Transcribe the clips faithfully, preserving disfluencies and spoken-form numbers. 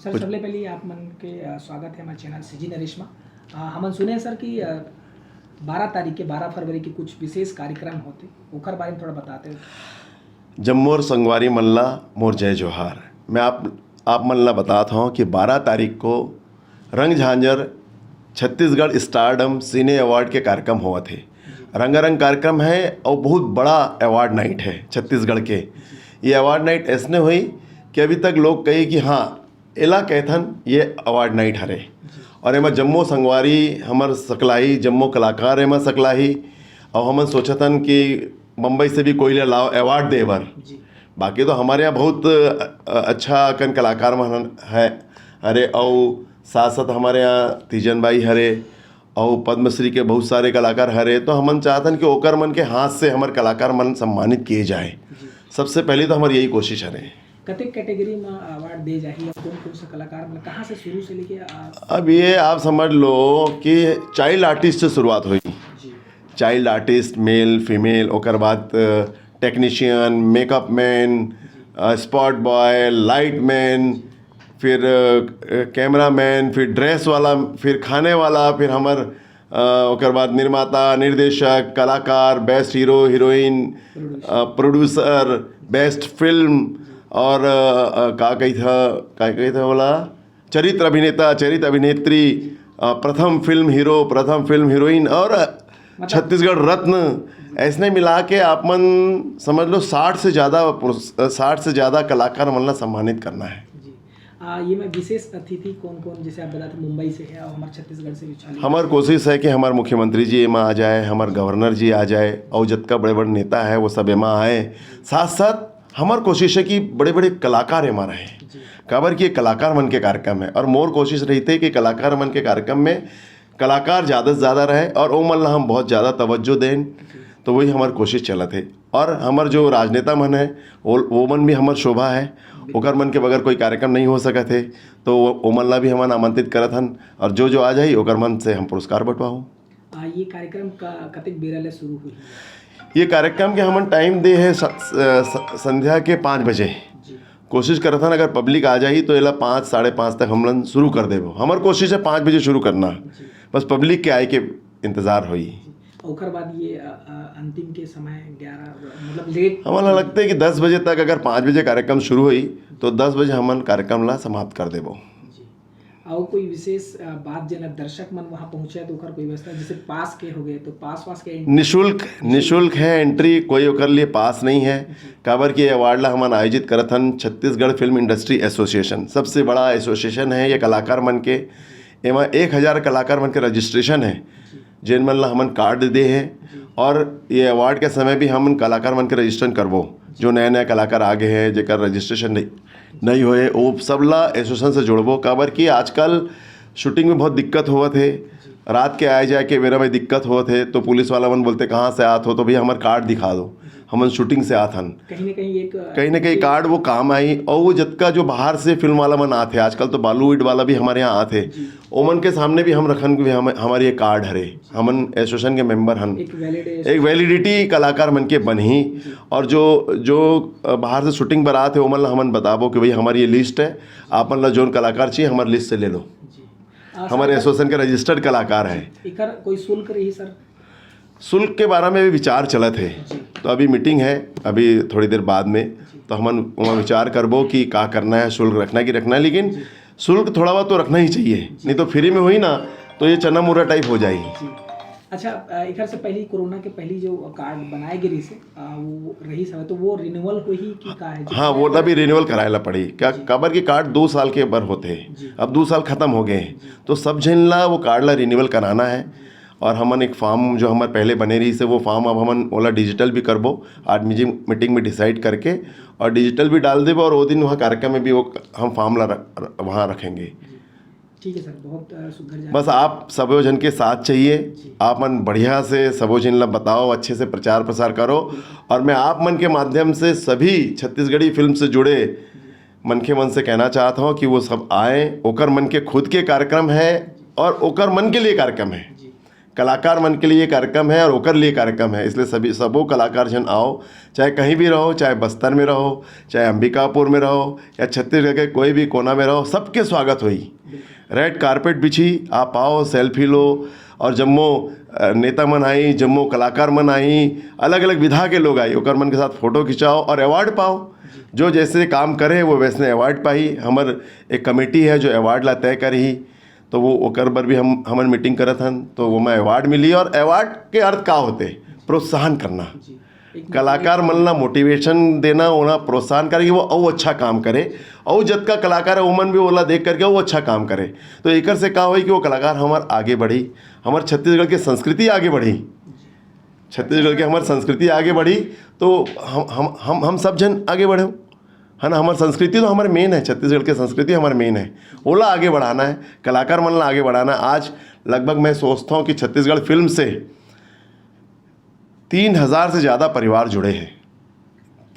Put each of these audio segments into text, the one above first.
Sir, सबले पहले आप मन के, अ, स्वागत है हमारे चैनल सीजी नरिश्मा। अ, हमन सुने हैं सर कि, अ, बारह तारीख के, बारह फरवरी के कुछ विशेष कार्यक्रम होते, ओकर बारे में थोड़ा बताते हो। जम्मो संगवारी मन ला मोर जय जोहार। मैं आप, आप मन ला बतात हौं कि बारह तारीख को रंग झांझर छत्तीसगढ़ स्टारडम सिने अवार्ड के कार्यक्रम होवत हे। रंगारंग कार्यक्रम है और बहुत बड़ा अवार्ड नाइट है छत्तीसगढ़ के। ये अवार्ड नाइट ऐसने हुई कि अभी तक लोग कही कि हाँ, एला कहथन ये अवार्ड नाइट हरे। और एमा जम्मो संगवारी हमर सकलाही, जम्मो कलाकार एमा सकलाही। और हमन सोचतन कि बम्बई से भी कोई ला लाओ अवार्ड दे बर। बाकी तो हमारे यहाँ बहुत, अ, अच्छा अकन कलाकार मन है, हरे, अउ साथ साथ हमारे यहाँ तीजन बाई हरे, अउ पद्मश्री के बहुत सारे कलाकार हरे, तो हमन चाहतन कि ओकर मन के हाथ से हमर कलाकार मन सम्मानित किए जाए। सबसे पहले तो हमारी यही कोशिश हरे। कतेक कैटेगरी में अवार्ड दे जाही और कौन कौन सा कलाकार, मतलब कहाँ से शुरू से लेके आ... अब ये आप समझ लो कि चाइल्ड आर्टिस्ट से शुरुआत हुई। चाइल्ड आर्टिस्ट, मेल, फीमेल, ओकर बाद टेक्नीशियन, मेकअप मैन, स्पॉट बॉय, लाइट मैन, फिर कैमरा मैन, फिर ड्रेस वाला, फिर खाने वाला, फिर हमर, अ, ओकर बाद निर्माता, निर्देशक, कलाकार, best hero heroine, producer, best film, और अ, अ, का कही था, का कही था बोला, चरित्र अभिनेता, चरित्र अभिनेत्री, अ, प्रथम फिल्म हीरो, प्रथम फिल्म हीरोइन और छत्तीसगढ़ रत्न, ऐसने मिला के आप मन समझ लो साठ से ज़्यादा पुरस-, अ, साठ से ज़्यादा कलाकार मन ला सम्मानित करना है। जी। आ, ये में विशेष अतिथि कौन कौन, जैसे आप बताते मुंबई से है और हमारे छत्तीसगढ़ से भी चालू हमार कोशिश है कि हमार मुख्यमंत्री जी एमा आ जाए, हमार गवर्नर जी आ जाए और जतका बड़े बड़े नेता है वो सब एमा आए। साथ साथ हमार कोशिश है कि बड़े बड़े कलाकार एमा रहे, काबर कि ये कलाकार मन के कार्यक्रम है और मोर कोशिश रहिथे कि कलाकार मन के कार्यक्रम में कलाकार ज़्यादा से ज़्यादा रहे और ओमन ला हम बहुत ज़्यादा तवज्जो देन। तो वही हमार कोशिश चलत है। और हमार जो राजनेता मन है, वो, वो मन भी हमार शोभा है। ओकर मन के बगैर कोई कार्यक्रम नहीं हो सकत है। तो वो, ओमन ला भी हमन आमंत्रित करत हन और जो जो आ जाही ओकर मन से हम पुरस्कार बंटवाहू। आ, ये कार्यक्रम का कतेक बेरा ले शुरू हुई? ये कार्यक्रम के हमन टाइम दे है स-, स-, स-, संध्या के पाँच बजे। कोशिश करत हन अगर पब्लिक आ जाही तो एला पाँच, साढ़े पाँच तक हमन शुरू कर देबो। हमार कोशिश है पाँच बजे शुरू करना, बस पब्लिक के आए के इंतजार होई। ओकर बाद ये, अ, अ, अंतिम के समय ग्यारह, मतलब लेट। हमन ला लगते है कि दस बजे तक, अगर पाँच बजे कार्यक्रम शुरू होई तो दस बजे हमन कार्यक्रम ला समाप्त कर देबो। जी। और कोई विशेष, अ, बात, जेन दर्शक मन वहाँ पहुँचे तो ओकर कोई व्यवस्था, जैसे पास के हो गए तो पास वास के entry? निशुल्क, निशुल्क है एंट्री, कोई ओकर लिए पास नहीं है। काबर कि ये अवार्ड ला हमन आयोजित करत हन छत्तीसगढ़ फिल्म इंडस्ट्री एसोसिएशन, सबसे बड़ा एसोसिएशन है ये कलाकार मन के। एमा एक हजार कलाकार मन के रजिस्ट्रेशन है, जेन मन ला हमन कार्ड दे हैं। और ये अवार्ड के समय भी हमन कलाकार मन के रजिस्ट्रेशन करबो। जो नया नया कलाकार आ गए हैं, जेकर रजिस्ट्रेशन नहीं, नहीं होए, वो सब ला एसोसिएशन से जोड़बो। काबर कि आजकल शूटिंग में बहुत दिक्कत होवत है, रात के आए जाए के बेरा में दिक्कत होवत है, तो पुलिस वाला मन बोलते, "कहाँ से आत हो?" तो भैया, हमार कार्ड दिखा दो, हमन शूटिंग से आत हन। कहीं ना कहीं एक, कहीं ना कहीं कार्ड वो काम आई। और वो जतका जो बाहर से फिल्म वाला मन आते हैं, आजकल तो बॉलीवुड वाला भी हमारे यहाँ आते हैं, ओमन के सामने भी हम रखन कि हम, हमारी ये कार्ड हरे, हमन एसोसिएशन के मेंबर हन। एक वैलिड, एक वैलिडिटी कलाकार मन के बनही। और जो, जो, अ, बाहर से शूटिंग बर आते हैं, ओमन ला हमन बताबो कि भाई, हमारी ये लिस्ट है, आप मन ला जोन कलाकार चाहिए, हमारी लिस्ट से ले लो। आ, हमारे सर, एसोसिएशन के रजिस्टर्ड कलाकार हैं। एकर कोई शुल्क रही सर? शुल्क के बारे में भी विचार चलत है। तो अभी मीटिंग है, अभी थोड़ी देर बाद में, तो हमन वहाँ विचार करबो कि का करना है, शुल्क रखना है कि रखना है। लेकिन शुल्क थोड़ा बहुत तो रखना ही चाहिए, नहीं तो फ्री में हुई ना, तो ये चना मुर्रा टाइप हो जाएगी। अच्छा, अ, एकर से पहले, कोरोना के पहले जो कार्ड बनाए गे रहिस हे, अ, वो रहिस हवे, तो वो रिन्यूअल होही कि का है? हाँ, वो ला भी रिन्यूअल कराए ला पड़ी। का, काबर कि कार्ड दो साल के बर होते हैं, अब दो साल खत्म हो गए हैं, तो सब झन ला वो कार्ड ला रिन्यूअल कराना है। और हमन एक फॉर्म जो हमार पहले बने रहिस हे, वो फॉर्म अब हमन ओला डिजिटल भी करबो, आज मीटिंग, मीटिंग में डिसाइड करके, और डिजिटल भी डाल देबो, और वो दिन वहाँ कार्यक्रम में भी वो हम फॉर्म ला रख, वहाँ रखेंगे। ठीक है सर, बहुत, अ, सुघर जानकारी। बस आप सबो झन के साथ चाहिए। आप मन बढ़िया से सबो झन ला बताओ, अच्छे से प्रचार प्रसार करो, और मैं आप मन के माध्यम से सभी छत्तीसगढ़ी फिल्म से जुड़े मनखे मन से कहना चाहत हूँ कि वो सब आए। ओकर मन के खुद के कार्यक्रम है और ओकर मन के लिए कार्यक्रम है। कलाकार मन के लिए कार्यक्रम है और ओकर लिए कार्यक्रम है, इसलिए सभी सबो कलाकार जन आओ, चाहे कहीं भी रहो, चाहे बस्तर में रहो, चाहे अंबिकापुर में रहो या छत्तीसगढ़ के कोई भी कोना में रहो, सबके स्वागत होई। रेड कारपेट बिछी, आप आओ, सेल्फी लो और जम्मो अ, नेता मन आई, जम्मो कलाकार मन आई, अलग अलग विधा के लोग आई, ओकर मन के साथ फोटो खिंचाओ और अवार्ड पाओ। जो जैसे काम करे वो वैसने अवार्ड पाही। हमर एक कमेटी है जो अवार्ड ला तय करही, तो वो ओकर बर भी हम हमन मीटिंग करत हन। तो वो में अवार्ड मिली, और अवार्ड के अर्थ का होते? प्रोत्साहन करना, कलाकार मन ला मोटिवेशन देना, ओला प्रोत्साहन करे कि वो अउ अच्छा काम करे, अउ जतका कलाकार है ओमन भी ओला देख करके वो अच्छा काम करे। तो एकर से का होई कि वो कलाकार हमर आगे बढ़ी, हमर छत्तीसगढ़ के संस्कृति आगे बढ़ी, छत्तीसगढ़ के हमर संस्कृति आगे बढ़ी। तो हम हम हम हम सब जन आगे बढ़े, है ना? हमर संस्कृति तो हमर मेन है, छत्तीसगढ़ के संस्कृति हमर मेन है, ओला आगे बढ़ाना है, कलाकार मन ला आगे बढ़ाना है। आज लगभग मैं सोचता हूँ कि छत्तीसगढ़ फिल्म से तीन हज़ार से ज़्यादा परिवार जुड़े हैं।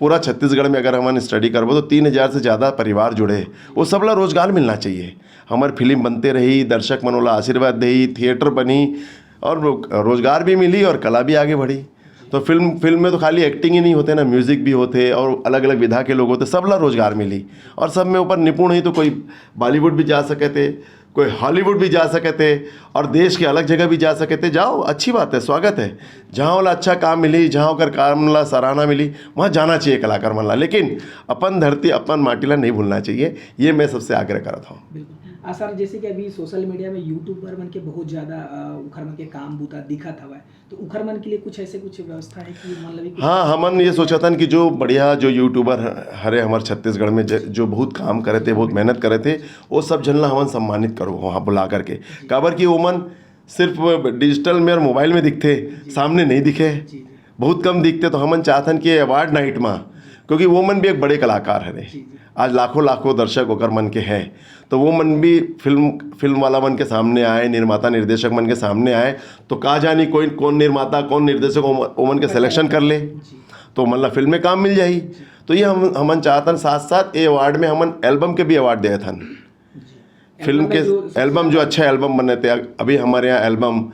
पूरा छत्तीसगढ़ में अगर हमन स्टडी करबो तो तीन हज़ार से ज़्यादा परिवार जुड़े हैं। वो सब ला रोजगार मिलना चाहिए। हमर फिल्म बनते रही, दर्शक मन ओला आशीर्वाद देही, थिएटर बनी और रो-, रोजगार भी मिली और कला भी आगे बढ़ी। तो फिल्म फिल्म में तो खाली एक्टिंग ही नहीं होते ना, म्यूजिक भी होते और अलग अलग विधा के लोग होते, सब ला रोजगार मिली। और सब में ऊपर निपुण ही तो कोई बॉलीवुड भी जा सके थे, कोई हॉलीवुड भी जा सके थे और देश के अलग जगह भी जा सके थे। जाओ, अच्छी बात है, स्वागत है। जहाँ ओला अच्छा काम मिली, जहाँ ओकर काम ला सराहना मिली, वहाँ जाना चाहिए कलाकार मन ला। लेकिन अपन धरती, अपन माटी ला नहीं भूलना चाहिए, ये मैं सबसे आग्रह करत हूँ। बिल्कुल। आ सर, जैसे कि अभी सोशल मीडिया में यूट्यूबर मन के बहुत ज्यादा अ, उखर मन के काम बूता दिखत हवय, तो उखर मन के लिए कुछ ऐसे कुछ व्यवस्था है कि मन लगी कुछ हाँ, हमन ये सोचत हन कि जो बढ़िया जो यूट्यूबर ह- हरे हमर छत्तीसगढ़ में ज- जो बहुत काम करे थे, बहुत मेहनत करे थे, वो सब झन ला हमन सम्मानित करो वहाँ बुला करके। काबर कि ओमन सिर्फ डिजिटल में और मोबाइल में दिखते, सामने नहीं दिखे, बहुत कम दिखते। तो हमन चाहत हन कि अवार्ड नाइट मा, क्योंकि वो मन भी एक बड़े कलाकार हरे, आज लाखों लाखों दर्शक ओकर मन के हैं, तो वो मन भी फिल्म फिल्म वाला मन के सामने आए, निर्माता निर्देशक मन के सामने आए, तो का जानी कोई कौन निर्माता, कौन निर्देशक ओमन के सिलेक्शन कर ले, तो ओमन ला फिल्म में काम मिल जाही। तो ये हम हमन चाहत हन। साथ साथ ये अवार्ड में हमन एल्बम के भी अवार्ड देत हन। फिल्म के एल्बम जो अच्छा एल्बम बने थे, अभी हमारे यहाँ एल्बम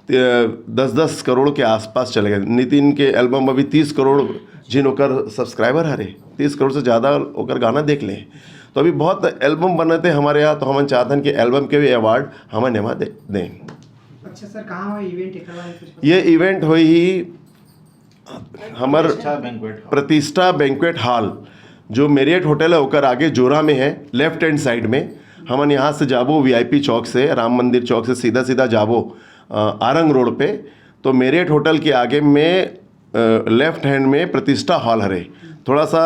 दस दस करोड़ के आसपास चले गए। नितिन के एल्बम अभी तीस करोड़ जिन ओकर सब्सक्राइबर हरे, तीस करोड़ से ज़्यादा ओकर गाना देख ले। तो अभी बहुत एल्बम बने थे हमारे यहाँ, तो हमन चाहत हन कि एल्बम के भी अवार्ड हमन एमा दे दें। अच्छा सर, कहाँ हुआ इवेंट, एकर बारे में कुछ पता? ये इवेंट होई ही हमर प्रतिष्ठा बैंक्वेट हॉल। प्रतिष्ठा बैंक्वेट हॉल, जो मेरियट होटल है, ओकर आगे जोरा में है, लेफ्ट हैंड साइड में। हमन यहाँ से जाबो वीआईपी चौक से, राम मंदिर चौक से सीधा सीधा जाबो अ, आरंग रोड पे, तो मेरियट होटल के आगे में लेफ्ट हैंड में प्रतिष्ठा हॉल हरे। थोड़ा सा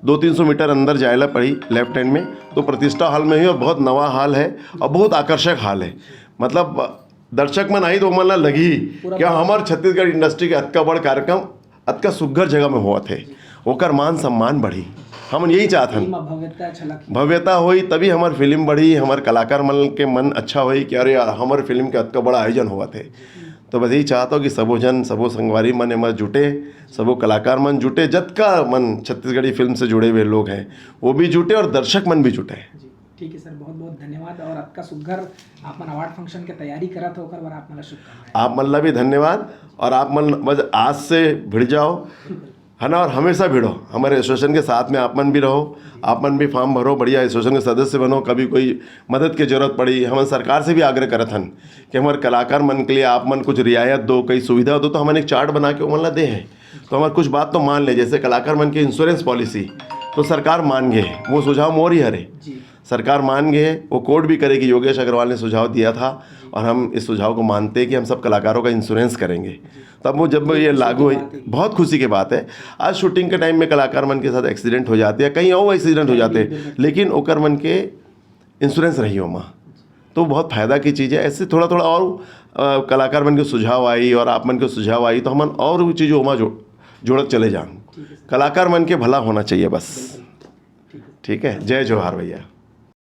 दो तीन सौ मीटर अंदर जाए ला पड़ी लेफ्ट हैंड में, तो प्रतिष्ठा हॉल में ही, और बहुत नवा हॉल है और बहुत आकर्षक हॉल है। मतलब दर्शक मन आही तो ओमन ला लगही कि हमर छत्तीसगढ़ इंडस्ट्री के अतका बड़ कार्यक्रम अतका सुग्घर जगह में होवत हे, ओकर मान सम्मान बढ़ी। हमन यही चाहत हन। एमा भव्यता झलक भव्यता होई तभी हमर फिल्म बढ़ी, हमर कलाकार मन के मन अच्छा होई कि अरे यार, हमर फिल्म के अतका बड़ा आयोजन होवत हे। तो बस यही चाहत हूँ कि सबो जन, सबो संगवारी मन एमा जुटे, सबो कलाकार मन जुटे, जतका मन छत्तीसगढ़ी फिल्म से जुड़े हुए लोग हैं वो भी जुटे और दर्शक मन भी जुटे। जी, ठीक है सर, बहुत बहुत धन्यवाद। और आपका सुग्घर, आप मन अवार्ड फंक्शन के तैयारी करत हो, ओकर बर आप मन ला शुभकामनाएं। आप मन ला भी धन्यवाद। और आप मन बस आज से भिड़ जाओ, है ना, और हमेशा भिड़ो, हमारे एसोसिएशन के साथ में आप मन भी रहो, आप मन भी फॉर्म भरो, बढ़िया एसोसिएशन के सदस्य बनो। कभी कोई मदद के जरूरत पड़ी, हमन सरकार से भी आग्रह करत हन कि हमारे कलाकार मन के लिए आप मन कुछ रियायत दो, कई सुविधा दो, तो हमन एक चार्ट बना के ओमन ला दे हैं। तो हमारे कुछ बात तो मान ले, जैसे कलाकार मन के इंश्योरेंस पॉलिसी तो सरकार मान गए, वो सुझाव मोर ही हरे। जी। सरकार मान गए, वो कोर्ट भी करेगी। योगेश अग्रवाल ने सुझाव दिया था और हम इस सुझाव को मानते हैं कि हम सब कलाकारों का इंश्योरेंस करेंगे। तब वो जब ये लागू हुई, बहुत खुशी की बात है। आज शूटिंग के टाइम में कलाकार मन के साथ एक्सीडेंट हो जाते हैं, कहीं और एक्सीडेंट हो जाते हैं, लेकिन ओकर मन के इंश्योरेंस रही ओमा, तो बहुत फायदा की चीज़ है। ऐसे थोड़ा थोड़ा और अ, कलाकार मन के सुझाव आई और आप मन के सुझाव आई तो हमन और वो चीज़ ओमा जो जोड़त चले जान। कलाकार मन के भला होना चाहिए बस। ठीक है, जय जोहार भैया।